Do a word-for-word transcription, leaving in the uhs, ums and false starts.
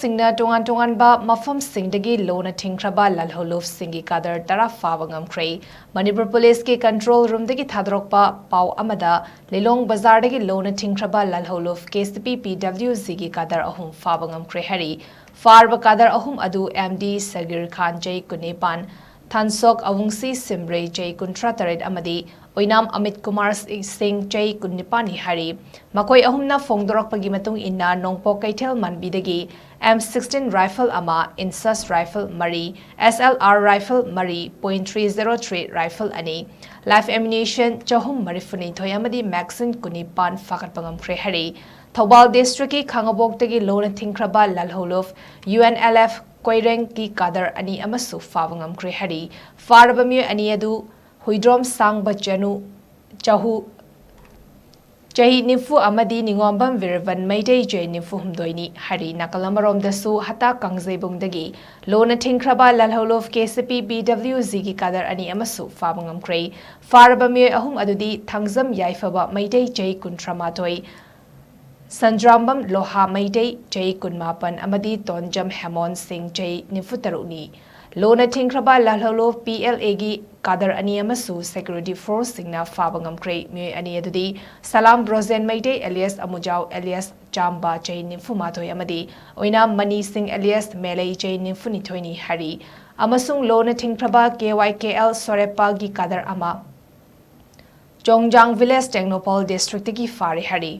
ꯁꯤꯡꯅ ꯇꯣꯉꯥꯟ ꯇꯣꯉꯥꯟꯕ ꯃꯐꯝꯁꯤꯡꯗꯒꯤ ꯂꯣꯅ ꯊꯤꯡꯈ꯭ꯔꯕ ꯂꯥꯜꯍꯧꯂꯨꯞꯁꯤꯡꯒꯤ ꯀꯥꯗꯔ ꯇꯔꯥ ꯐꯥꯕ ꯉꯝꯈ꯭ꯔꯦ꯫ ꯃꯅꯤꯄꯨꯔ ꯄꯨꯂꯤꯁꯀꯤ ꯀꯟꯇ꯭ꯔꯣꯜ ꯔꯨꯝꯗꯒꯤ ꯊꯥꯗꯣꯔꯛꯄ ꯄꯥꯎ ꯑꯃꯗ, ꯂꯤꯂꯣꯡ ꯕꯖꯥꯔꯗꯒꯤ ꯂꯣꯅ ꯊꯤꯡꯈ꯭ꯔꯕ ꯂꯥꯜꯍꯧꯂꯨꯞ ꯀꯦ ꯁꯤ ꯄꯤ ꯄꯤ ꯗꯕ꯭ꯂꯤꯎ ꯖꯤꯒꯤ ꯀꯥꯗꯔ ꯑꯍꯨꯝ ꯐꯥꯕ ꯉꯝꯈ꯭ꯔꯦ ꯍꯥꯏꯔꯤ꯫ ꯐꯥꯔꯕ ꯀꯥꯗꯔ ꯑꯍꯨꯝ ꯑꯗꯨ ꯑꯦꯝ ꯗꯤ ꯁꯒꯤꯔ ꯈꯥꯟ, ꯆꯍꯤ ꯀꯨꯟꯅꯤꯄꯥꯟ, ꯊꯥꯟꯁꯣꯛ ꯑꯋꯨꯡꯁꯤ ꯁꯤꯝꯔꯦ, ꯆꯍꯤ ꯀꯨꯟꯊ꯭ꯔꯥ ꯇꯔꯦꯠ ꯑꯃꯗꯤ ꯑꯣꯏꯅꯥꯝ ꯑꯃꯤꯠ ꯀꯨꯃꯥꯔ ꯁꯤꯡ, ꯆꯍꯤ ꯀꯨꯟꯅꯤꯄꯥꯟꯅꯤ ꯍꯥꯏꯔꯤ꯫ ꯃꯈꯣꯏ ꯑꯍꯨꯝꯅ ꯐꯣꯡꯗꯣꯔꯛꯄꯒꯤ ꯃꯇꯨꯡ ꯏꯟꯅ, ꯅꯣꯡꯄꯣꯛ ꯀꯩꯊꯦꯜ ꯃꯥꯟꯕꯤꯗꯒꯤ ꯑꯦꯝ ꯁꯤꯛꯁꯇꯤꯟ ꯔꯥꯏꯐꯜ ꯑꯃ, ꯏꯟꯁꯁ ꯔꯥꯏꯐꯜ ꯃꯔꯤ, ꯑꯦꯁ ꯑꯦꯜ ꯑꯥꯔ ꯔꯥꯏꯐꯜ ꯃꯔꯤ, point three zero three rifle ꯑꯅꯤ, ꯂꯥꯏꯐ ꯑꯦꯝꯌꯨꯅꯤꯁꯟ ꯆꯍꯨꯝ ꯃꯔꯤꯐꯨꯅꯤꯊꯣꯏ ꯑꯃꯗꯤ ꯃꯦꯒꯥꯖꯤꯟ ꯀꯨꯟꯅꯤꯄꯥꯟ ꯐꯥꯒꯠꯄ ꯉꯝꯈ꯭ꯔꯦ ꯍꯥꯏꯔꯤ꯫ ꯊꯧꯕꯥꯜ ꯗꯤꯁꯇ꯭ꯔꯤꯛꯀꯤ ꯈꯥꯉꯕꯣꯛꯇꯒꯤ ꯂꯣꯅ ꯊꯤꯡꯈ꯭ꯔꯕ ꯂꯥꯜꯍꯧꯂꯨꯞ ꯌꯨ ꯑꯦꯟ ꯑꯦꯜ ꯑꯦꯐ ꯀꯣꯏꯔꯦꯡꯒꯤ ꯀꯥꯗꯔ ꯑꯅꯤ ꯑꯃꯁꯨ ꯐꯥꯕ ꯉꯝꯈ꯭ꯔꯦ ꯍꯥꯏꯔꯤ꯫ ꯐꯥꯔꯕ ꯃꯤꯑꯣꯏ ꯑꯅꯤ ꯑꯗꯨ ꯍꯨꯏꯗ꯭ꯔꯣꯝ ꯁꯥꯡꯕ ꯆꯅꯨ, ꯆꯍꯨ, ꯆꯍꯤ ꯅꯤꯐꯨ ꯑꯃꯗꯤ ꯅꯤꯉꯣꯝꯕꯝ ꯕꯤꯔꯕꯟ ꯃꯩꯇꯩ, ꯆꯍꯤ ꯅꯤꯐꯨ ꯍꯨꯝꯗꯣꯏꯅꯤ ꯍꯥꯏꯔꯤ꯫ ꯅꯥꯀꯜ ꯑꯃꯔꯣꯝꯗꯁꯨ, ꯍꯇꯥ ꯀꯥꯡꯖꯩꯕꯨꯡꯗꯒꯤ ꯂꯣꯅ ꯊꯤꯡꯈ꯭ꯔꯕ ꯂꯥꯜꯍꯧꯂꯨꯞ ꯀꯦ ꯁꯤ ꯄꯤ ꯄꯤ ꯗꯕ꯭ꯂꯤꯎ ꯖꯤꯒꯤ ꯀꯥꯗꯔ ꯑꯅꯤ ꯑꯃꯁꯨ ꯐꯥꯕ ꯉꯝꯈ꯭ꯔꯦ꯫ ꯐꯥꯔꯕ ꯃꯤꯑꯣꯏ ꯑꯍꯨꯝ ꯑꯗꯨꯗꯤ ꯊꯥꯡꯖꯝ ꯌꯥꯏꯐꯕ ꯃꯩꯇꯩ, ꯆꯍꯤ ꯀꯨꯟꯊ꯭ꯔꯥ ꯃꯥꯊꯣꯏ, ꯁꯟꯖ꯭ꯔꯥꯝꯕꯝ ꯂꯣꯍꯥ ꯃꯩꯇꯩ, ꯆꯍꯤ ꯀꯨꯟꯃꯥꯄꯟ ꯑꯃꯗꯤ ꯇꯣꯟꯖꯝ ꯍꯦꯃꯣꯟ ꯁꯤꯡ, ꯆꯍꯤ ꯅꯤꯐꯨ ꯇꯔꯨꯛꯅꯤ꯫ ꯂꯣꯅ ꯊꯤꯡꯈ꯭ꯔꯕ ꯂꯥꯜꯍꯧꯂꯨꯞ ꯄꯤ ꯑꯦꯜ ꯑꯦꯒꯤ ꯀꯥꯗꯔ ꯑꯅꯤ ꯑꯃꯁꯨ ꯁꯦꯀ꯭ꯌꯨꯔꯤꯇꯤ ꯐꯣꯔꯁꯁꯤꯡꯅ ꯐꯥꯕ ꯉꯝꯈ꯭ꯔꯦ꯫ ꯃꯤꯑꯣꯏ ꯑꯅꯤ ꯑꯗꯨꯗꯤ ꯁꯂꯥꯝ ꯕ꯭ꯔꯣꯖꯦꯟ ꯃꯩꯇꯩ ꯑꯦꯂꯤꯌꯥꯁ ꯑꯃꯨꯖꯥꯎ ꯑꯦꯂꯤꯌꯥꯁ ꯆꯥꯝꯕ, ꯆꯍꯤ ꯅꯤꯐꯨ ꯃꯥꯊꯣꯏ ꯑꯃꯗꯤ ꯑꯣꯏꯅꯥꯝ ꯃꯅꯤ ꯁꯤꯡ ꯑꯦꯂꯤꯌꯥꯁ ꯃꯦꯂꯩ, ꯆꯍꯤ ꯅꯤꯐꯨ ꯅꯤꯊꯣꯏꯅꯤ ꯍꯥꯏꯔꯤ꯫ ꯑꯃꯁꯨꯡ ꯂꯣꯅ ꯊꯤꯡꯈ꯭ꯔꯕ ꯀꯦ ꯋꯥꯏ ꯀꯦ ꯑꯦꯜ ꯁꯣꯔꯦꯞꯄꯥꯒꯤ ꯀꯥꯗꯔ ꯑꯃ ꯆꯣꯡꯖꯥꯡ ꯚꯤꯂꯦꯖ, ꯇꯦꯡꯅꯧꯄꯜ ꯗꯤꯁꯇ꯭ꯔꯤꯛꯇꯒꯤ ꯐꯥꯔꯦ ꯍꯥꯏꯔꯤ꯫